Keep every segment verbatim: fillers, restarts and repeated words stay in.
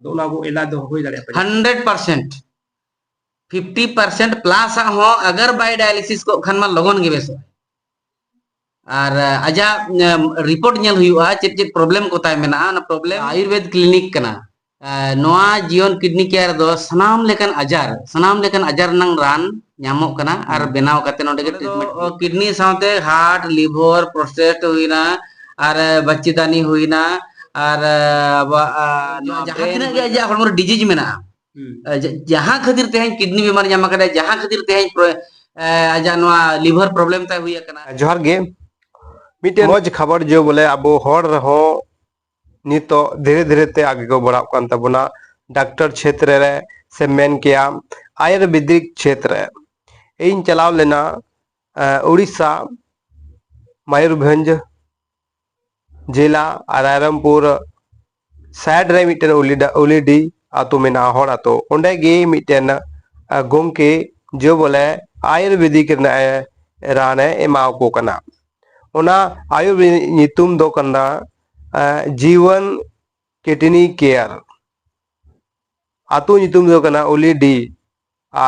ᱟᱫᱚ ᱚᱱᱟ ᱠᱚ ᱮᱞᱟᱡᱽ ᱫᱚ ᱦᱩᱭ ᱫᱟᱲᱮᱭᱟᱜᱼᱟ ᱯᱟᱞᱮ? Hundred percent, fifty percent plus ᱟᱜ ᱦᱚᱸ ᱟᱜᱟᱨ ᱵᱟᱭ ᱰᱟᱭᱟᱞᱤᱥᱤᱥ ᱠᱚᱜ ᱠᱷᱟᱱ ᱢᱟ ᱞᱚᱜᱚᱱ ᱜᱮ ᱵᱮᱥᱚᱜᱼᱟ᱾ ᱟᱨ ᱟᱡᱟᱜ ᱨᱤᱯᱳᱨᱴ ᱧᱮᱞ ᱦᱩᱭᱩᱜᱼᱟ, ᱪᱮᱫ ᱪᱮᱫ ᱯᱨᱚᱵᱞᱮᱢ ᱠᱚ ᱛᱟᱭ ᱢᱮᱱᱟᱜᱼᱟ᱾ ᱚᱱᱟ ᱯᱨᱚᱵᱞᱮᱢ ᱟᱭᱩᱨᱵᱮᱫ ᱠᱞᱤᱱᱤᱠ ᱠᱟᱱᱟ᱾ ᱱᱚᱣᱟ ᱡᱤᱭᱚᱱ ᱠᱤᱰᱱᱤ ᱠᱮᱭᱟᱨ ᱫᱚ ᱥᱟᱱᱟᱢ ᱞᱮᱠᱟᱱ ᱟᱡᱟᱨ, ᱥᱟᱱᱟᱢ ᱞᱮᱠᱟᱱ ᱟᱡᱟᱨ ᱨᱮᱱᱟᱝ ᱨᱟᱱ ᱧᱟᱢᱚᱜ ᱠᱟᱱᱟ ᱟᱨ ᱵᱮᱱᱟᱣ ᱠᱟᱛᱮ ᱱᱚᱰᱮ ᱜᱮ ᱴᱨᱤᱴᱢᱮᱱᱴ ᱦᱩᱭᱩᱜ ᱠᱟᱱᱟ᱾ ᱠᱤᱰᱱᱤ ᱥᱟᱶᱛᱮ ᱦᱟᱨᱴ, ᱞᱤᱵᱷᱟᱨ, ᱯᱨᱚᱥᱴᱮᱴ ᱦᱩᱭᱱᱟ, ᱟᱨ ᱵᱟᱪᱪᱤᱫᱟᱱᱤ ᱦᱩᱭᱱᱟ, ᱟᱨ ᱟᱵᱚᱣᱟᱜ ᱡᱟᱦᱟᱸ ᱛᱤᱱᱟᱹᱜ ᱜᱮ ᱟᱡᱟᱜ ᱦᱚᱲᱢᱚ ᱨᱮ ᱰᱤᱡᱤᱡᱽ ᱢᱮᱱᱟᱜᱼᱟ, ᱡᱟᱦᱟᱸ ᱠᱷᱟᱹᱛᱤᱨ ᱛᱮᱦᱮᱧ ᱠᱤᱰᱱᱤ ᱵᱤᱢᱟᱨ ᱧᱟᱢ ᱟᱠᱟᱫᱟ, ᱡᱟᱦᱟᱸ ᱠᱷᱟᱹᱛᱤᱨ ᱛᱮᱦᱮᱧ ᱟᱡᱟᱜ ᱱᱚᱣᱟ ᱞᱤᱵᱷᱟᱨ ᱯᱨᱚᱵᱞᱮᱢ ᱛᱟᱭ ᱦᱩᱭ ᱟᱠᱟᱱᱟ᱾ ᱡᱚᱦᱟᱨ ᱜᱮ᱾ ᱢᱤᱫᱴᱮᱱ ᱢᱚᱡᱽ ᱠᱷᱚᱵᱚᱨ ᱡᱮ ᱵᱚᱞᱮ ᱟᱵᱚ ᱦᱚᱲ ᱨᱮᱦᱚᱸ ᱱᱤᱛᱚᱜ ᱫᱷᱤᱨᱮ ᱫᱷᱤᱨᱮ ᱛᱮ ᱟᱜᱮ ᱠᱚ ᱵᱟᱲᱦᱟᱜ ᱠᱟᱱ ᱛᱟᱵᱚᱱᱟ᱾ ᱰᱟᱠᱛᱟᱨ ᱪᱷᱮᱛᱨᱮ ᱨᱮ ᱥᱮ ᱢᱮᱱ ᱠᱮᱭᱟ ᱟᱭᱩᱨᱵᱮᱫᱤᱠ ᱪᱷᱮᱛᱨᱮ᱾ ᱤᱧ ᱪᱟᱞᱟᱣ ᱞᱮᱱᱟ ᱩᱲᱤᱥᱥᱟ, ᱢᱚᱭᱩᱨᱵᱷᱚᱸᱡᱽ ᱡᱮᱞᱟ ᱟᱨ ᱨᱟᱭᱨᱚᱝᱯᱩᱨ ᱥᱟᱭᱤᱰ ᱨᱮ ᱢᱤᱫᱴᱮᱱ ᱩᱞᱤᱰᱟ-, ᱩᱞᱤᱰᱤ ᱟᱛᱳ ᱢᱮᱱᱟᱜᱼᱟ, ᱦᱚᱲ ᱟᱛᱳ᱾ ᱚᱸᱰᱮ ᱜᱮ ᱢᱤᱫᱴᱮᱱ ᱜᱚᱢᱠᱮ ᱡᱮ ᱵᱚᱞᱮ ᱟᱭᱩᱨᱵᱮᱫᱤᱠ ᱨᱮᱱᱟᱜ ᱮ ᱨᱟᱱ ᱮ ᱮᱢᱟ ᱠᱚ ᱠᱟᱱᱟ᱾ ᱚᱱᱟ ᱟᱭᱩᱨᱵᱮᱫᱤᱠ ᱧᱩᱛᱩᱢ ᱫᱚ ᱠᱟᱱᱟ ᱡᱤᱣᱚᱱ ᱠᱤᱰᱱᱤ ᱠᱮᱭᱟᱨ᱾ ᱟᱛᱳ ᱧᱩᱛᱩᱢ ᱫᱚ ᱠᱟᱱᱟ ᱩᱞᱤᱰᱤ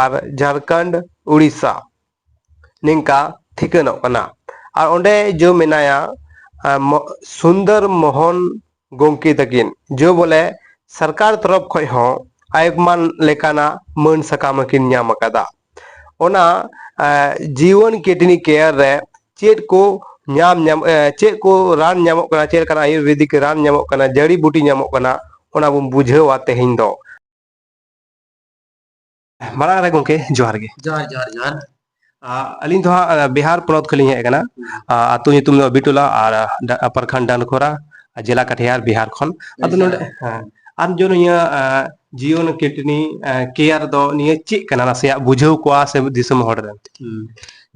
ᱟᱨ ᱡᱷᱟᱲᱠᱷᱚᱸᱰ, ᱩᱲᱤᱥᱥᱟ ᱱᱤᱝᱠᱟ ᱴᱷᱤᱠᱟᱹᱱᱚᱜ ᱠᱟᱱᱟ᱾ ᱟᱨ ᱚᱸᱰᱮ ᱡᱚ ᱢᱮᱱᱟᱭᱟ ᱥᱩᱱᱫᱚᱨ ᱢᱳᱦᱚᱱ ᱜᱚᱢᱠᱮ ᱛᱟᱹᱠᱤᱱ, ᱡᱚ ᱵᱚᱞᱮ ᱥᱚᱨᱠᱟᱨ ᱛᱚᱨᱚᱯ ᱠᱷᱚᱱ ᱦᱚᱸ ᱟᱭᱢᱟ ᱞᱮᱠᱟᱱᱟᱜ ᱢᱟᱹᱱ ᱥᱟᱠᱟᱢ ᱠᱤᱱ ᱧᱟᱢ ᱟᱠᱟᱫᱟ᱾ ᱚᱱᱟ ᱡᱤᱣᱚᱱ ᱠᱤᱰᱱᱤ ᱠᱮᱭᱟᱨ ᱨᱮ ᱪᱮᱫ ᱠᱚ ᱧᱟᱢ ᱧᱟᱢ ᱪᱮᱫ ᱠᱚ ᱨᱟᱱ ᱧᱟᱢᱚᱜ ᱠᱟᱱᱟ, ᱪᱮᱫ ᱞᱮᱠᱟᱱᱟᱜ ᱟᱭᱩᱨᱵᱮᱫᱤᱠ ᱨᱟᱱ ᱧᱟᱢᱚᱜ ᱠᱟᱱᱟ, ᱡᱟᱹᱲᱤ ᱵᱩᱴᱤ ᱧᱟᱢᱚᱜ ᱠᱟᱱᱟ, ᱚᱱᱟ ᱵᱚᱱ ᱵᱩᱡᱷᱟᱹᱣᱟ ᱛᱮᱦᱮᱧ ᱫᱚ᱾ ᱢᱟᱲᱟᱝ ᱨᱮ ᱜᱚᱢᱠᱮ ᱡᱚᱦᱟᱨ ᱜᱮ᱾ ᱡᱚᱦᱟᱨ, ᱡᱚᱦᱟᱨ, ᱡᱚᱦᱟᱨ᱾ ᱟᱹᱞᱤᱧ ᱫᱚ ᱦᱟᱸᱜ ᱵᱤᱦᱟᱨ ᱯᱚᱱᱚᱛ ᱠᱷᱚᱱ ᱞᱤᱧ ᱦᱮᱡ ᱟᱠᱟᱱᱟ᱾ ᱟᱹᱛᱩ ᱧᱩᱛᱩᱢ ᱫᱚ ᱵᱤᱴᱚᱞᱟ ᱟᱨ ᱯᱨᱚᱠᱷᱚᱸᱰ ᱰᱟᱱᱰᱠᱷᱳᱨᱟ, ᱡᱮᱞᱟ ᱠᱟᱴᱷᱤᱭᱟᱨ, ᱵᱤᱦᱟᱨ ᱠᱷᱚᱱ᱾ ᱟᱫᱚ ᱱᱚᱰᱮ ᱦᱮᱸ, ᱟᱨ ᱡᱚ ᱱᱤᱭᱟᱹ ᱡᱤᱭᱚᱱ ᱠᱤᱰᱱᱤ ᱠᱮᱭᱟᱨ ᱫᱚ ᱱᱤᱭᱟᱹ ᱪᱮᱫ ᱠᱟᱱᱟ, ᱱᱟᱥᱮᱭᱟᱜ ᱵᱩᱡᱷᱟᱹᱣ ᱠᱚᱣᱟ ᱥᱮ ᱫᱤᱥᱚᱢ ᱦᱚᱲ ᱨᱮᱱ?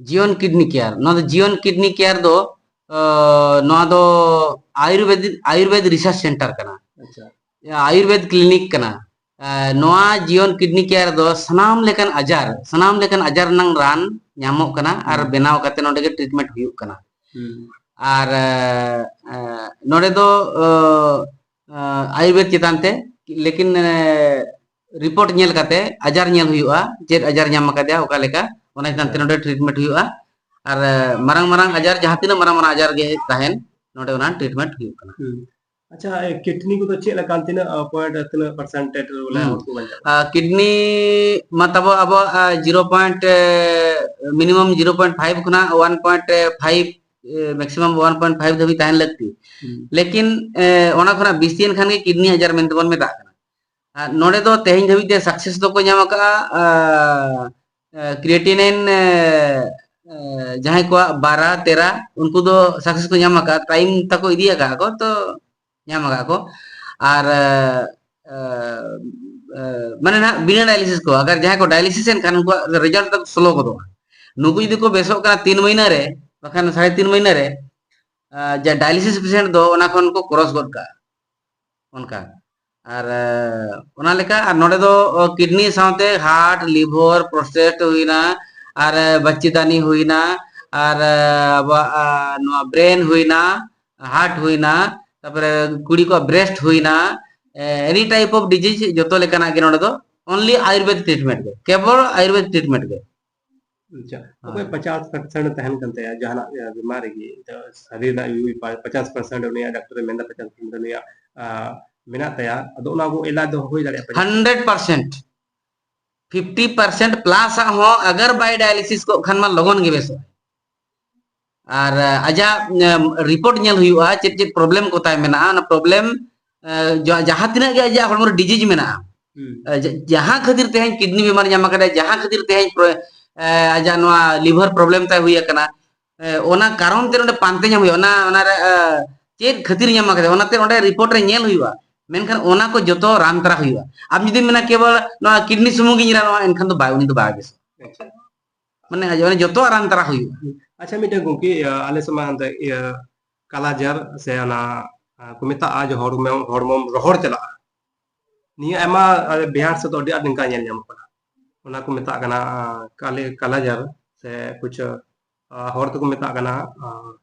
ᱡᱤᱭᱚᱱ ᱠᱤᱰᱱᱤ ᱠᱮᱭᱟᱨ, ᱱᱚᱣᱟ ᱫᱚ ᱡᱤᱭᱚᱱ ᱠᱤᱰᱱᱤ ᱠᱮᱭᱟᱨ ᱫᱚ ᱱᱚᱣᱟ ᱫᱚ ᱟᱭᱩᱨᱵᱮᱫ, ᱟᱭᱩᱨᱵᱮᱫ ᱨᱤᱥᱟᱨᱪ ᱥᱮᱱᱴᱟᱨ ᱠᱟᱱᱟ᱾ ᱟᱪᱪᱷᱟ᱾ ᱟᱭᱩᱨᱵᱮᱫ ᱠᱞᱤᱱᱤᱠ ᱠᱟᱱᱟ᱾ ᱱᱚᱣᱟ ᱡᱤᱭᱚᱱ ᱠᱤᱰᱱᱤ ᱠᱮᱭᱟᱨ ᱫᱚ ᱥᱟᱱᱟᱢ ᱞᱮᱠᱟᱱ ᱟᱡᱟᱨ, ᱥᱟᱱᱟᱢ ᱞᱮᱠᱟᱱ ᱟᱡᱟᱨ ᱨᱮᱱᱟᱝ ᱨᱟᱱ ᱧᱟᱢᱚᱜ ᱠᱟᱱᱟ ᱟᱨ ᱵᱮᱱᱟᱣ ᱠᱟᱛᱮ ᱱᱚᱰᱮ ᱜᱮ ᱴᱨᱤᱴᱢᱮᱱᱴ ᱦᱩᱭᱩᱜ ᱠᱟᱱᱟ᱾ ᱟᱨ ᱱᱚᱰᱮ ᱫᱚ ᱟᱭᱩᱨᱵᱮᱫ ᱪᱮᱛᱟᱱ ᱛᱮ ᱞᱮᱠᱤᱱ ᱨᱤᱯᱳᱨᱴ ᱧᱮᱞ ᱠᱟᱛᱮ ᱟᱡᱟᱨ ᱧᱮᱞ ᱦᱩᱭᱩᱜᱼᱟ, ᱪᱮᱫ ᱟᱡᱟᱨ ᱧᱟᱢ ᱟᱠᱟᱫᱮᱭᱟ, ᱚᱠᱟ ᱞᱮᱠᱟ, ᱚᱱᱟ ᱪᱮᱛᱟᱱ ᱛᱮ ᱱᱚᱰᱮ ᱴᱨᱤᱴᱢᱮᱱᱴ ᱦᱩᱭᱩᱜᱼᱟ᱾ ᱟᱨ ᱢᱟᱨᱟᱝ ᱢᱟᱨᱟᱝ ᱟᱡᱟᱨ, ᱡᱟᱦᱟᱸ ᱛᱤᱱᱟᱹᱜ ᱢᱟᱨᱟᱝ ᱢᱟᱨᱟᱝ ᱟᱡᱟᱨ ᱜᱮ ᱛᱟᱦᱮᱱ, ᱱᱚᱰᱮ ᱚᱱᱟ ᱴᱨᱤᱴᱢᱮᱱᱴ ᱦᱩᱭᱩᱜ ᱠᱟᱱᱟ᱾ ᱦᱩᱸ᱾ ᱟᱪᱪᱷᱟ, ᱠᱤᱰᱱᱤ ᱠᱚᱫᱚ ᱪᱮᱫ ᱞᱮᱠᱟᱱ, ᱛᱤᱱᱟᱹᱜ ᱯᱚᱭᱮᱱᱴ, ᱛᱤᱱᱟᱹᱜ ᱯᱟᱨᱥᱮᱱᱴ ᱨᱮ ᱵᱚᱞᱮ ᱦᱚᱲ ᱠᱚ ᱵᱟᱧᱪᱟᱜ ᱠᱟᱱᱟ? ᱠᱤᱰᱱᱤ ᱢᱟ ᱛᱟᱵᱚ ᱟᱵᱚ zero point, minimum zero point five ᱠᱷᱚᱱᱟᱜ one point five, maximum one point five ᱫᱷᱟᱹᱵᱤᱡ ᱛᱟᱦᱮᱱ ᱞᱟᱹᱠᱛᱤ᱾ ᱦᱩᱸ᱾ ᱞᱮᱠᱤᱱ ᱚᱱᱟ ᱠᱷᱚᱱᱟᱜ ᱵᱮᱥᱤᱭᱮᱱ ᱠᱷᱟᱱ ᱜᱮ ᱠᱤᱰᱱᱤ ᱟᱡᱟᱨ ᱢᱮᱱᱛᱮ ᱵᱚᱱ ᱢᱮᱛᱟᱜ ᱠᱟᱱᱟ᱾ ᱟᱨ ᱱᱚᱰᱮ ᱫᱚ ᱛᱮᱦᱮᱧ ᱫᱷᱟᱹᱵᱤᱡ ᱛᱮ ᱥᱟᱠᱥᱮᱥ ᱫᱚᱠᱚ ᱧᱟᱢ ᱟᱠᱟᱫᱼᱟ, ᱠᱨᱤᱭᱮᱴᱤᱱᱟᱭᱤᱱ ᱡᱟᱦᱟᱸᱭ ᱠᱚᱣᱟᱜ ᱵᱟᱨᱟ ᱛᱮᱨᱟ, ᱩᱱᱠᱩ ᱫᱚ ᱥᱟᱠᱥᱮᱥ ᱠᱚ ᱧᱟᱢ ᱟᱠᱟᱫᱼᱟ, ᱴᱟᱭᱤᱢ ᱛᱟᱠᱚ ᱤᱫᱤ ᱟᱠᱟᱫᱼᱟ ᱠᱚ, ᱛᱚ ᱧᱟᱢ ᱟᱠᱟᱫ ᱠᱚ᱾ ᱟᱨ ᱢᱟᱱᱮ ᱱᱟᱦᱟᱜ ᱵᱤᱱᱟᱹ ᱰᱟᱭᱟᱞᱤᱥᱤᱥ ᱠᱚ, ᱟᱜᱟᱨ ᱡᱟᱦᱟᱸᱭ ᱠᱚ ᱰᱟᱭᱟᱞᱤᱥᱤᱥ ᱮᱱ ᱠᱷᱟᱱ ᱩᱱᱠᱩᱣᱟᱜ ᱨᱮᱡᱟᱞᱴ ᱫᱚ ᱥᱞᱳ ᱜᱚᱫᱚᱜᱼᱟ᱾ ᱱᱩᱠᱩ ᱡᱩᱫᱤ ᱠᱚ ᱵᱮᱥᱚᱜ ᱠᱟᱱᱟ ᱛᱤᱱ ᱢᱟᱹᱦᱱᱟᱹ ᱨᱮ, ᱵᱟᱠᱷᱟᱱ ᱥᱟᱲᱮ ᱛᱤᱱ ᱢᱟᱹᱦᱱᱟᱹ ᱨᱮ, ᱡᱟ ᱰᱟᱭᱟᱞᱤᱥᱤᱥ ᱯᱮᱥᱮᱱᱴ ᱫᱚ ᱚᱱᱟ ᱠᱷᱚᱱ ᱠᱚ ᱠᱨᱚᱥ ᱜᱚᱫ ᱠᱟᱜᱼᱟ᱾ ᱚᱱᱠᱟ᱾ ᱟᱨ ᱚᱱᱟ ᱞᱮᱠᱟ, ᱟᱨ ᱱᱚᱰᱮ ᱫᱚ ᱠᱤᱰᱱᱤ ᱥᱟᱶᱛᱮ ᱦᱟᱨᱴ, ᱞᱤᱵᱷᱚᱨ, ᱯᱨᱚᱥᱴᱮᱴ ᱦᱩᱭᱱᱟ, ᱟᱨ ᱵᱟᱪᱪᱤᱫᱟᱱᱤ ᱦᱩᱭᱱᱟ, ᱟᱨ ᱟᱵᱚᱣᱟᱜ ᱱᱚᱣᱟ ᱵᱨᱮᱱ ᱦᱩᱭᱱᱟ, ᱦᱟᱨᱴ ᱦᱩᱭᱱᱟ, ᱛᱟᱨᱯᱚᱨᱮ ᱠᱩᱲᱤ ᱠᱚᱣᱟᱜ ᱵᱨᱮᱥᱴ ᱦᱩᱭᱱᱟ, ᱮᱱᱤ ᱴᱟᱭᱤᱯ ᱚᱯᱷ ᱰᱤᱡᱤᱡᱽ, ᱡᱚᱛᱚ ᱞᱮᱠᱟᱱᱟᱜ ᱜᱮ ᱱᱚᱰᱮ ᱫᱚ ᱚᱱᱞᱤ ᱟᱭᱩᱨᱵᱮᱫ ᱴᱨᱤᱴᱢᱮᱱᱴ ᱜᱮ, ᱠᱮᱵᱚᱞ ᱟᱭᱩᱨᱵᱮᱫ ᱴᱨᱤᱴᱢᱮᱱᱴ ᱜᱮ᱾ ᱟᱪᱪᱷᱟ, ᱚᱠᱚᱭ ᱯᱟᱪᱟᱥ ᱯᱟᱨᱥᱮᱱᱴ ᱛᱟᱦᱮᱱ ᱠᱟᱱ ᱛᱟᱭᱟ ᱡᱟᱦᱟᱱᱟᱜ ᱵᱤᱢᱟᱨ ᱨᱮᱜᱮ, ᱥᱟᱹᱨᱤ ᱨᱮᱱᱟᱜ ᱯᱟᱪᱟᱥ ᱯᱟᱨᱥᱮᱱᱴ ᱩᱱᱤᱭᱟᱜ ᱰᱟᱠᱛᱚᱨᱮ ᱢᱮᱱᱫᱟ ᱯᱟᱪᱟᱥ ᱯᱟᱨᱥᱮᱱᱴ ᱩᱱᱤᱭᱟᱜ ᱢᱮᱱᱟᱜ ᱛᱟᱭᱟ, ᱟᱫᱚ ᱚᱱᱟ ᱠᱚ ᱮᱞᱟᱡᱽ ᱫᱚ ᱦᱩᱭ ᱫᱟᱲᱮᱭᱟᱜᱼᱟ? Hundred percent, fifty percent plus ᱟᱜ ᱦᱚᱸ ᱟᱜᱟᱨ ᱵᱟᱭ ᱰᱟᱭᱟᱞᱤᱥᱤᱥ ᱠᱚᱜ ᱠᱷᱟᱱ ᱢᱟ ᱞᱚᱜᱚᱱ ᱜᱮ ᱵᱮᱥᱚᱜᱼᱟ᱾ ᱟᱨ ᱟᱡᱟᱜ ᱨᱤᱯᱳᱨᱴ ᱧᱮᱞ ᱦᱩᱭᱩᱜᱼᱟ, ᱪᱮᱫ ᱪᱮᱫ ᱯᱨᱚᱵᱞᱮᱢ ᱠᱚ ᱛᱟᱭ ᱢᱮᱱᱟᱜᱼᱟ, ᱚᱱᱟ ᱯᱨᱚᱵᱞᱮᱢ ᱡᱟᱦᱟᱸ ᱛᱤᱱᱟᱹᱜ ᱜᱮ ᱟᱡᱟᱜ ᱦᱚᱲᱢᱚ ᱨᱮ ᱰᱤᱡᱤᱡᱽ ᱢᱮᱱᱟᱜᱼᱟ, ᱡᱟᱦᱟᱸ ᱠᱷᱟᱹᱛᱤᱨ ᱛᱮᱦᱮᱧ ᱠᱤᱰᱱᱤ ᱵᱤᱢᱟᱨ ᱧᱟᱢ ᱟᱠᱟᱫᱟ, ᱡᱟᱦᱟᱸ ᱠᱷᱟᱹᱛᱤᱨ ᱛᱮᱦᱮᱧ ᱟᱡᱟᱜ ᱱᱚᱣᱟ ᱞᱤᱵᱷᱟᱨ ᱯᱨᱚᱵᱞᱮᱢ ᱛᱟᱭ ᱦᱩᱭ ᱟᱠᱟᱱᱟ, ᱚᱱᱟ ᱠᱟᱨᱚᱱ ᱛᱮ ᱱᱚᱰᱮ ᱯᱟᱱᱛᱮ ᱧᱟᱢ ᱦᱩᱭᱩᱜᱼᱟ, ᱚᱱᱟ ᱚᱱᱟᱨᱮ ᱪᱮᱫ ᱠᱷᱟᱹᱛᱤᱨ ᱧᱟᱢ ᱟᱠᱟᱫᱟ, ᱚᱱᱟᱛᱮ ᱚᱸᱰᱮ ᱨᱤᱯᱳᱨᱴ ᱨᱮ ᱧᱮᱞ ᱦᱩᱭᱩᱜᱼᱟ᱾ ᱢᱮᱱᱠᱷᱟᱱ ᱚᱱᱟ ᱠᱚ ᱡᱚᱛᱚ ᱨᱟᱱ ᱛᱟᱨᱟ ᱦᱩᱭᱩᱜᱼᱟ᱾ ᱟᱢ ᱡᱩᱫᱤᱢ ᱢᱮᱱᱟ ᱠᱮᱵᱚᱞ ᱱᱚᱣᱟ ᱠᱤᱰᱱᱤ ᱥᱩᱢᱩᱝ ᱜᱤᱧ ᱨᱟᱱᱚᱜᱼᱟ, ᱮᱱᱠᱷᱟᱱ ᱫᱚ ᱵᱟᱭ, ᱩᱱᱤ ᱫᱚ ᱵᱟᱭ ᱵᱮᱥᱚᱜᱼᱟ᱾ ᱟᱪᱪᱷᱟ᱾ ᱢᱟᱱᱮ ᱡᱚᱛᱚᱣᱟᱜ ᱨᱟᱱ ᱛᱟᱨᱟ ᱦᱩᱭᱩᱜᱼᱟ᱾ ᱟᱪᱪᱷᱟ, ᱢᱤᱫᱴᱮᱱ ᱜᱚᱢᱠᱮ, ᱤᱭᱟᱹ, ᱟᱞᱮ ᱥᱮᱫ ᱢᱟ ᱮᱱᱛᱮ, ᱤᱭᱟᱹ, ᱠᱟᱞᱟᱡᱟᱨ ᱥᱮ ᱚᱱᱟ, ᱟ, ᱠᱚ ᱢᱮᱛᱟᱜᱼᱟ ᱡᱮ ᱦᱚᱲᱢᱚ, ᱦᱚᱲᱢᱚᱢ ᱨᱚᱦᱚᱲ ᱪᱟᱞᱟᱜᱼᱟ᱾ ᱱᱤᱭᱟᱹ ᱟᱭᱢᱟ, ᱟ, ᱵᱤᱦᱟᱨ ᱥᱮᱫ ᱫᱚ ᱟᱹᱰᱤ ᱟᱸᱴ ᱱᱤᱝᱠᱟ ᱧᱮᱞ ᱧᱟᱢᱚᱜ ᱠᱟᱱᱟ᱾ ᱚᱱᱟ ᱠᱚ ᱢᱮᱛᱟᱜ ᱠᱟᱱᱟ, ᱟ, ᱠᱟᱞᱮ, ᱠᱟᱞᱟᱡᱟᱨ ᱥᱮ ᱠᱩᱪ, ᱟ, ᱦᱚᱲ ᱛᱮᱠᱚ ᱢᱮᱛᱟᱜ ᱠᱟᱱᱟ, ᱟ,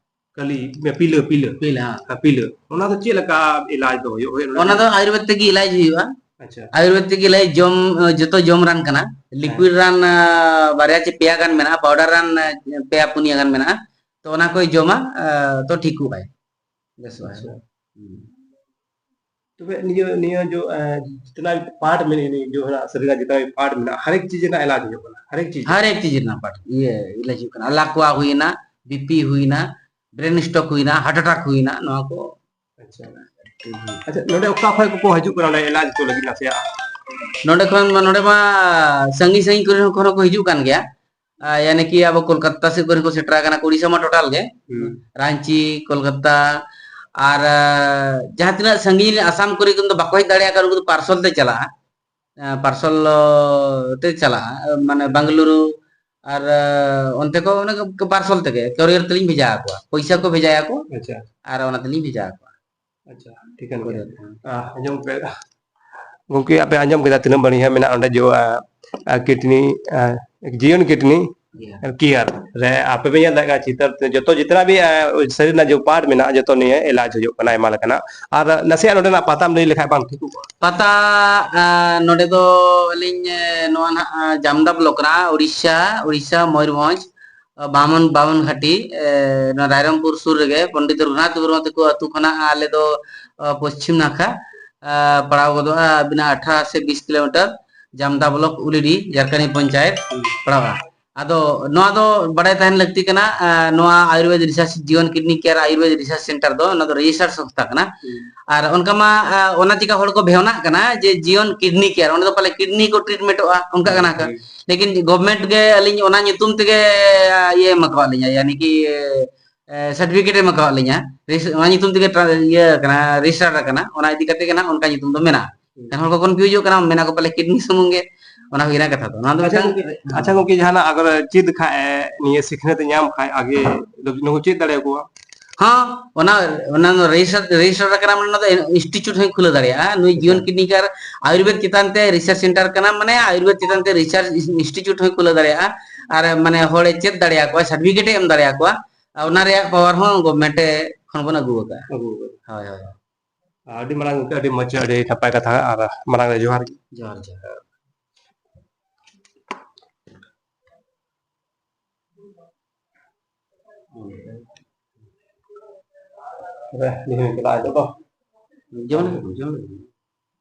ᱠᱟᱹᱞᱤ, ᱯᱤᱞᱟᱹ, ᱯᱤᱞᱟᱹ᱾ ᱯᱤᱞᱟᱹ, ᱦᱮᱸ᱾ ᱦᱮᱸ, ᱯᱤᱞᱟᱹ᱾ ᱚᱱᱟ ᱫᱚ ᱪᱮᱫ ᱞᱮᱠᱟ ᱤᱞᱟᱡᱽ ᱫᱚ ᱦᱩᱭᱩᱜᱼᱟ? ᱦᱳᱭ, ᱚᱱᱟ ᱫᱚ ᱟᱭᱩᱨᱵᱮᱫ ᱛᱮᱜᱮ ᱤᱞᱟᱡᱽ ᱦᱩᱭᱩᱜᱼᱟ᱾ ᱟᱪᱪᱷᱟ᱾ ᱟᱭᱩᱨᱵᱮᱫ ᱛᱮᱜᱮ ᱤᱞᱟᱡᱽ, ᱡᱚᱢ, ᱡᱚᱛᱚ ᱡᱚᱢ ᱨᱟᱱ ᱠᱟᱱᱟ᱾ ᱦᱮᱸ᱾ ᱞᱤᱠᱩᱭᱤᱰ ᱨᱟᱱ, ᱟ, ᱵᱟᱨᱭᱟ ᱪᱮ ᱯᱮᱭᱟ ᱜᱟᱱ ᱢᱮᱱᱟᱜᱼᱟ, ᱯᱟᱣᱰᱟᱨ ᱨᱟᱱ, ᱟ, ᱯᱮᱭᱟ ᱯᱩᱱᱭᱟᱹ ᱜᱟᱱ ᱢᱮᱱᱟᱜᱼᱟ᱾ ᱛᱚ, ᱚᱱᱟ ᱠᱚᱭ ᱡᱚᱢᱟ, ᱟ, ᱛᱚ, ᱴᱷᱤᱠᱚᱜ ᱟᱭ, ᱵᱮᱥᱚᱜ ᱟᱭ᱾ ᱟᱪᱪᱷᱟ᱾ ᱦᱩᱸ᱾ ᱛᱚᱵᱮ ᱱᱤᱭᱟᱹ, ᱱᱤᱭᱟᱹ ᱡᱚ, ᱮ, ᱡᱤᱛᱱᱟ ᱯᱟᱨᱴ ᱢᱮᱱᱟᱜᱼᱟ, ᱱᱤᱭᱟᱹ ᱡᱚ ᱨᱮᱱᱟᱜ ᱥᱟᱹᱨᱤᱱᱟᱜ ᱡᱤᱛᱱᱟ ᱯᱟᱨᱴ ᱢᱮᱱᱟᱜᱼᱟ, ᱦᱟᱨᱮᱠ ᱪᱤᱡᱽ ᱨᱮᱱᱟᱜ ᱮᱞᱟᱡᱽ ᱦᱩᱭᱩᱜ ᱠᱟᱱᱟ, ᱦᱟᱨᱮᱠ ᱪᱤᱡᱽ᱾ ᱦᱟᱨᱮᱠ ᱪᱤᱡᱽ ᱨᱮᱱᱟᱜ ᱯᱟᱨᱴ, ᱤᱭᱟᱹ, ᱮᱞᱟᱡᱽ ᱦᱩᱭᱩᱜ ᱠᱟᱱᱟ᱾ ᱞᱟᱠᱣᱟ ᱦᱩᱭᱱᱟ, ᱵᱤᱯᱤ ᱦᱩᱭᱱᱟ, ᱵᱨᱮᱱ ᱥᱴᱨᱳᱠ ᱦᱩᱭᱱᱟ, ᱦᱟᱨᱴ ᱮᱴᱟᱠ ᱦᱩᱭᱱᱟ, ᱱᱚᱣᱟ ᱠᱚ᱾ ᱟᱪᱪᱷᱟ᱾ ᱟᱪᱪᱷᱟ, ᱱᱚᱰᱮ ᱚᱠᱟ ᱠᱷᱚᱱ ᱠᱚᱠᱚ ᱦᱤᱡᱩᱜ ᱠᱟᱱᱟ ᱱᱚᱰᱮ ᱮᱞᱟᱡᱽ ᱠᱚ ᱞᱟᱹᱜᱤᱫ ᱱᱟᱥᱮᱭᱟᱜ? ᱱᱚᱰᱮ ᱠᱷᱚᱱ ᱢᱟ, ᱱᱚᱰᱮ ᱢᱟ ᱥᱟᱺᱜᱤᱧ ᱥᱟᱺᱜᱤᱧ ᱠᱚᱨᱮ ᱦᱚᱸ ᱠᱷᱚᱱ ᱦᱚᱸᱠᱚ ᱦᱤᱡᱩᱜ ᱠᱟᱱ ᱜᱮᱭᱟ᱾ ᱟ, ᱭᱟᱱᱤ ᱠᱤ ᱟᱵᱚ ᱠᱳᱞᱠᱟᱛᱟ ᱥᱮᱫ ᱠᱚᱨᱮ ᱠᱚ ᱥᱮᱴᱮᱨ ᱟᱠᱟᱱᱟ, ᱩᱲᱤᱥᱥᱟ ᱢᱟ ᱴᱳᱴᱟᱞ ᱜᱮ᱾ ᱦᱩᱸ᱾ ᱨᱟᱸᱪᱤ, ᱠᱳᱞᱠᱟᱛᱟ, ᱟᱨ, ᱟ, ᱡᱟᱦᱟᱸ ᱛᱤᱱᱟᱹᱜ ᱥᱟᱺᱜᱤᱧ ᱟᱥᱟᱢ ᱠᱚᱨᱮ ᱠᱷᱚᱱ ᱫᱚ ᱵᱟᱠᱚ ᱦᱮᱡ ᱫᱟᱲᱮᱭᱟᱜ ᱠᱟᱱᱟ, ᱩᱱᱠᱩ ᱫᱚ ᱯᱟᱨᱥᱚᱞ ᱛᱮ ᱪᱟᱞᱟᱜᱼᱟ᱾ ᱟ, ᱯᱟᱨᱥᱚᱞ ᱛᱮ ᱪᱟᱞᱟᱜᱼᱟ, ᱢᱟᱱᱮ ᱵᱟᱝᱞᱩᱨᱩ ᱟᱨ, ᱟ, ᱚᱱᱛᱮ ᱠᱚ ᱚᱱᱮ ᱯᱟᱨᱥᱚᱞ ᱛᱮᱜᱮ, ᱠᱮᱨᱤᱭᱟᱨ ᱛᱮᱞᱤᱧ ᱵᱷᱮᱡᱟ ᱟᱠᱚᱣᱟ, ᱯᱚᱭᱥᱟ ᱠᱚ ᱵᱷᱮᱡᱟᱭᱟᱠᱚ᱾ ᱟᱪᱪᱷᱟ᱾ ᱟᱨ ᱚᱱᱟ ᱛᱮᱞᱤᱧ ᱵᱷᱮᱡᱟ ᱟᱠᱚᱣᱟ᱾ ᱟᱪᱪᱷᱟ, ᱴᱷᱤᱠᱟᱹᱱ ᱜᱮᱭᱟ᱾ ᱠᱮᱨᱤᱭᱟᱨ ᱛᱮ᱾ ᱟ, ᱟᱸᱡᱚᱢ ᱯᱮ, ᱜᱚᱢᱠᱮ, ᱟᱯᱮ ᱟᱸᱡᱚᱢ ᱠᱮᱫᱟ ᱛᱤᱱᱟᱹᱜ ᱵᱟᱹᱲᱤᱡ ᱢᱮᱱᱟᱜᱼᱟ ᱚᱸᱰᱮ ᱡᱚ, ᱟ, ᱟ, ᱠᱤᱰᱱᱤ, ᱟ, ᱡᱤᱭᱚᱱ ᱠᱤᱰᱱᱤ ᱤᱭᱟᱹ᱾ ᱠᱮᱭᱟᱨ ᱨᱮ ᱟᱯᱮ ᱯᱮ ᱧᱮᱞ ᱫᱟᱲᱮᱭᱟᱜ ᱠᱟᱱᱟ ᱪᱤᱛᱟᱹᱨ ᱛᱮ, ᱡᱚᱛᱚ ᱡᱤᱛᱱᱟ ᱵᱷᱤ, ᱟ, ᱥᱟᱹᱨᱤ ᱨᱮᱱᱟᱜ ᱡᱚ ᱯᱟᱨᱴ ᱢᱮᱱᱟᱜᱼᱟ, ᱡᱚᱛᱚ ᱱᱤᱭᱟᱹ ᱮᱞᱟᱡᱽ ᱦᱩᱭᱩᱜ ᱠᱟᱱᱟ ᱟᱭᱢᱟ ᱞᱮᱠᱟᱱᱟᱜ᱾ ᱟᱨ ᱱᱟᱥᱮᱭᱟᱜ ᱱᱚᱰᱮᱱᱟᱜ ᱯᱟᱛᱟᱢ ᱞᱟᱹᱭ ᱞᱮᱠᱷᱟᱡ ᱵᱟᱝ ᱴᱷᱤᱠ ᱠᱚᱜᱼᱟ? ᱯᱟᱛᱟ, ᱟ, ᱱᱚᱰᱮ ᱫᱚ ᱟᱹᱞᱤᱧ, ᱮ, ᱱᱚᱣᱟ ᱱᱟᱦᱟᱜ, ᱟ, ᱡᱟᱢᱫᱟ ᱵᱞᱚᱠ ᱠᱟᱱᱟ, ᱩᱲᱤᱥᱥᱟ, ᱩᱲᱤᱥᱥᱟ, ᱢᱚᱭᱩᱨᱵᱷᱚᱸᱡᱽ, ᱟ, ᱵᱟᱢᱚᱱ, ᱵᱟᱢᱚᱱ ᱜᱷᱟᱴᱤ, ᱮ, ᱱᱚᱣᱟ ᱨᱟᱭᱨᱚᱝᱯᱩᱨ ᱥᱩᱨ ᱨᱮᱜᱮ, ᱯᱚᱱᱰᱤᱛ ᱨᱚᱜᱷᱩᱱᱟᱛᱷ ᱢᱩᱨᱢᱩ ᱛᱟᱠᱚ ᱟᱹᱛᱩ ᱠᱷᱚᱱᱟᱜ ᱟᱞᱮ ᱫᱚ, ᱟ, ᱯᱚᱥᱪᱷᱤᱢ ᱱᱟᱠᱷᱟ, ᱟ, ᱯᱟᱲᱟᱣ ᱜᱚᱫᱚᱜᱼᱟ ᱟᱹᱵᱤᱱᱟᱜ ᱟᱴᱷᱟᱨᱚ ᱥᱮ ᱵᱤᱥ ᱠᱤᱞᱳᱢᱤᱴᱟᱨ, ᱡᱟᱢᱫᱟ ᱵᱞᱚᱠ, ᱩᱞᱤᱰᱤ, ᱡᱷᱟᱨᱠᱟᱱᱤ ᱯᱚᱧᱪᱟᱭᱮᱛ ᱯᱟᱲᱟᱜᱼᱟ᱾ ᱟᱫᱚ ᱱᱚᱣᱟ ᱫᱚ ᱵᱟᱲᱟᱭ ᱛᱟᱦᱮᱱ ᱞᱟᱹᱠᱛᱤ ᱠᱟᱱᱟ, ᱟ, ᱱᱚᱣᱟ ᱟᱭᱩᱨᱵᱮᱫ ᱨᱤᱥᱟᱨᱪ, ᱡᱤᱭᱚᱱ ᱠᱤᱰᱱᱤ ᱠᱮᱭᱟᱨ ᱟᱭᱩᱨᱵᱮᱫ ᱨᱤᱥᱟᱨᱪ ᱥᱮᱱᱴᱟᱨ ᱫᱚ, ᱚᱱᱟ ᱫᱚ ᱨᱮᱡᱤᱥᱴᱟᱨ ᱥᱚᱝᱥᱛᱷᱟ ᱠᱟᱱᱟ᱾ ᱦᱩᱸ᱾ ᱟᱨ ᱚᱱᱠᱟ ᱢᱟ, ᱟ, ᱚᱱᱟ ᱪᱤᱠᱟ ᱦᱚᱲ ᱠᱚ ᱵᱷᱮᱣᱱᱟᱜ ᱠᱟᱱᱟ ᱡᱮ ᱡᱤᱭᱚᱱ ᱠᱤᱰᱱᱤ ᱠᱮᱭᱟᱨ, ᱚᱸᱰᱮ ᱫᱚ ᱯᱟᱞᱮ ᱠᱤᱰᱱᱤ ᱠᱚ ᱴᱨᱤᱴᱢᱮᱱᱴᱚᱜᱼᱟ, ᱚᱱᱠᱟ ᱠᱟᱱᱟ ᱠᱚ᱾ ᱦᱳᱭ᱾ ᱞᱮᱠᱤᱱ ᱜᱚᱵᱷᱢᱮᱱᱴ ᱜᱮ ᱟᱹᱞᱤᱧ ᱚᱱᱟ ᱧᱩᱛᱩᱢ ᱛᱮᱜᱮ, ᱟ, ᱤᱭᱟᱹ ᱮᱢ ᱟᱠᱟᱣᱟᱫ ᱞᱤᱧᱟ, ᱭᱟᱱᱤ ᱠᱤ, ᱮ, ᱥᱟᱨᱴᱤᱯᱷᱤᱠᱮᱴ ᱮᱢ ᱟᱠᱟᱣᱟᱫ ᱞᱤᱧᱟ, ᱨᱮᱡᱤᱥ-, ᱚᱱᱟ ᱧᱩᱛᱩᱢ ᱛᱮᱜᱮ ᱴᱨᱟ-, ᱤᱭᱟᱹ ᱠᱟᱱᱟ, ᱨᱮᱡᱤᱥᱴᱟᱨ ᱟᱠᱟᱱᱟ, ᱚᱱᱟ ᱤᱫᱤ ᱠᱟᱛᱮ ᱜᱮ ᱱᱟᱦᱟᱜ ᱚᱱᱠᱟ ᱧᱩᱛᱩᱢ ᱫᱚ ᱢᱮᱱᱟᱜᱼᱟ᱾ ᱦᱩᱸ᱾ ᱮᱱᱠᱷᱟᱱ ᱦᱚᱲ ᱠᱚ ᱠᱚᱱᱯᱷᱤᱭᱩᱡᱚᱜ ᱠᱟᱱᱟ, ᱢᱮᱱᱟ ᱠᱚ ᱯᱟᱞᱮ ᱠᱤᱰᱱᱤ ᱥᱩᱢᱩᱝ ᱜᱮ, ᱚᱱᱟ ᱦᱩᱭᱱᱟ ᱠᱟᱛᱷᱟ ᱫᱚ᱾ ᱱᱚᱣᱟ ᱫᱚ ᱟᱪᱪᱷᱟ ᱢᱤᱫᱴᱟᱝ ᱜᱚᱝᱠᱮ, ᱟᱪᱪᱷᱟ ᱜᱚᱝᱠᱮ, ᱡᱟᱦᱟᱱᱟᱜ ᱟᱜᱟᱨ ᱪᱮᱫ ᱠᱷᱟᱡ ᱮ, ᱱᱤᱭᱟᱹ ᱥᱤᱠᱷᱱᱟᱹᱛ ᱮ ᱧᱟᱢ ᱠᱷᱟᱡ ᱟᱜᱮ ᱱᱩᱠᱩ ᱪᱮᱫ ᱫᱟᱲᱮᱭᱟᱠᱚᱣᱟ? ᱦᱚᱸ, ᱚᱱᱟ, ᱚᱱᱟ ᱫᱚ ᱨᱮᱡᱤᱥᱴᱟᱨ, ᱨᱮᱡᱤᱥᱴᱟᱨ ᱟᱠᱟᱱᱟ, ᱢᱟᱱᱮ ᱚᱱᱟ ᱫᱚ ᱤᱱᱥᱴᱤᱴᱭᱩᱴ ᱦᱚᱸᱭ ᱠᱷᱩᱞᱟᱹᱣ ᱫᱟᱲᱮᱭᱟᱜᱼᱟ᱾ ᱱᱩᱭ ᱟᱪᱪᱷᱟ᱾ ᱡᱤᱭᱚᱱ ᱠᱤᱰᱱᱤ ᱠᱮᱭᱟᱨ ᱟᱭᱩᱨᱵᱮᱫ ᱪᱮᱛᱟᱱ ᱛᱮ ᱨᱤᱥᱟᱨᱪ ᱥᱮᱱᱴᱟᱨ ᱠᱟᱱᱟ, ᱢᱟᱱᱮ ᱟᱭᱩᱨᱵᱮᱫ ᱪᱮᱛᱟᱱ ᱛᱮ ᱨᱤᱥᱟᱨᱪ ᱤᱱᱥ-, ᱤᱱᱥᱴᱤᱴᱭᱩᱴ ᱦᱚᱸᱭ ᱠᱷᱩᱞᱟᱹᱣ ᱫᱟᱲᱮᱭᱟᱜᱼᱟ᱾ ᱟᱨ ᱢᱟᱱᱮ ᱦᱚᱲᱮ ᱪᱮᱫ ᱫᱟᱲᱮᱭᱟᱠᱚᱣᱟ, ᱥᱟᱨᱴᱤᱯᱷᱤᱠᱮᱴ ᱮ ᱮᱢ ᱫᱟᱲᱮᱭᱟᱠᱚᱣᱟ᱾ ᱟᱨ ᱚᱱᱟ ᱨᱮᱭᱟᱜ ᱯᱟᱣᱟᱨ ᱦᱚᱸ ᱜᱚᱵᱷᱢᱮᱱᱴ ᱴᱷᱮᱱ ᱠᱷᱚᱱ ᱵᱚᱱ ᱟᱹᱜᱩ ᱟᱠᱟᱫᱼᱟ᱾ ᱟᱹᱜᱩ ᱟᱠᱟᱫᱟ᱾ ᱦᱳᱭ, ᱦᱳᱭ᱾ ᱟᱹᱰᱤ ᱢᱟᱨᱟᱝ ᱜᱚᱢᱠᱮ, ᱟᱹᱰᱤ ᱢᱚᱡᱽ, ᱟᱹᱰᱤ ᱱᱟᱯᱟᱭ ᱠᱟᱛᱷᱟ᱾ ᱟᱨ ᱢᱟᱲᱟᱝ ᱨᱮ ᱡᱚᱦᱟᱨ ᱜᱮ᱾ ᱡᱚᱦᱟᱨ, ᱡᱚᱦᱟᱨ᱾ ᱛᱚᱵᱮ ᱱᱤᱭᱟᱹ ᱪᱟᱞᱟᱜ ᱦᱤᱡᱩᱜ ᱫᱚ᱾ ᱡᱚᱢ ᱞᱮᱜᱮ, ᱡᱚᱢ ᱞᱮᱜᱮ᱾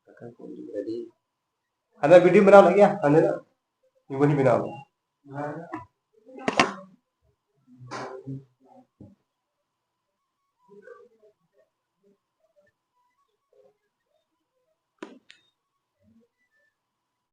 ᱫᱟᱠᱟ ᱠᱚ ᱨᱮᱰᱤ᱾ ᱦᱟᱱᱮ ᱵᱷᱤᱰᱤᱭᱳ ᱵᱮᱱᱟᱣ ᱞᱮᱫ ᱜᱮᱭᱟ, ᱦᱟᱱᱮ ᱤᱧ ᱵᱟᱹᱧ ᱵᱮᱱᱟᱣ ᱞᱮᱫᱟ᱾